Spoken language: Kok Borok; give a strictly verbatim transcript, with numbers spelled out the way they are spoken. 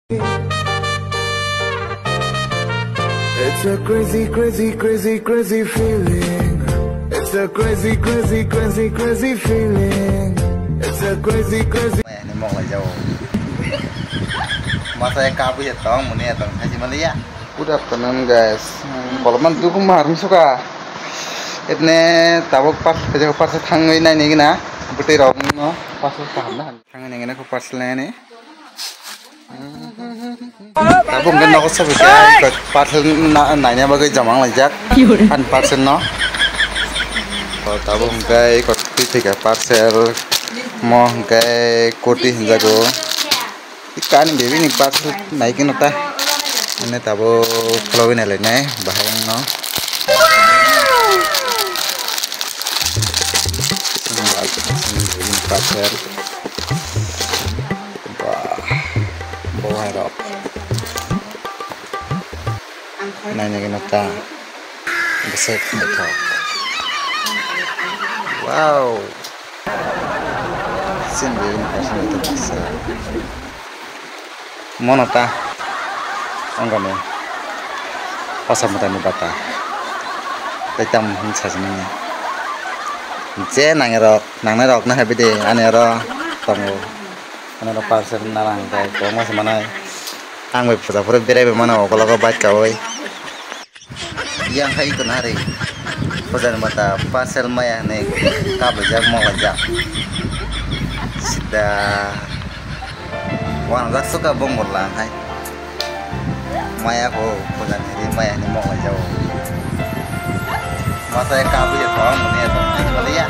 It's a crazy, crazy, crazy, crazy feeling. It's a crazy, crazy, crazy, crazy feeling. It's a crazy, crazy. Maya ni mok lai jao. Masa ya kabu ya tong, muni ya tong, haji mali ya. Good afternoon, guys. Kolman duku mahrum suka. Itne tabuk pas, pas thangwi nai ni gina. Bwtwi rok no pas kaham na. Thangwi nai gina ko parcel nai ni. Tabuk hwnkhe nogo sobi khe parcel na-, naina bagwi jamang laijak. Ani parcel no. O tabuk hwnkhe eko twi thwikha parcel mo hwnkhe koti hinjago. Kani baby ni parcel nai khe no ta. Ani tabuk khulogwi nai lainai bahai wngno. Parcel. Ba, bowai rok. Naina gana ta. Besek naithok. Wow. Sin bini parcel naithok kisa. Mono ta. Ongkoni. Kosa mwtai ni bata. Tei tam hin sajini. Je nangi rok. Nangnai rok no habi de, ani oro tongo. Ani oro parcel narang khe kwbangma se manai. Ang bai puja phuru berai bai mano, okolog o bike kawi. Yang khai ito nari. Puja ni mata parcel maya hinwi kablaijak, moklaijak. Sida. Wanajak suka bongor lang hai. Maya ko puja ni ri maya ni mok lai jao. Masa ya kabu ya tong muni ya tong. Mali ya.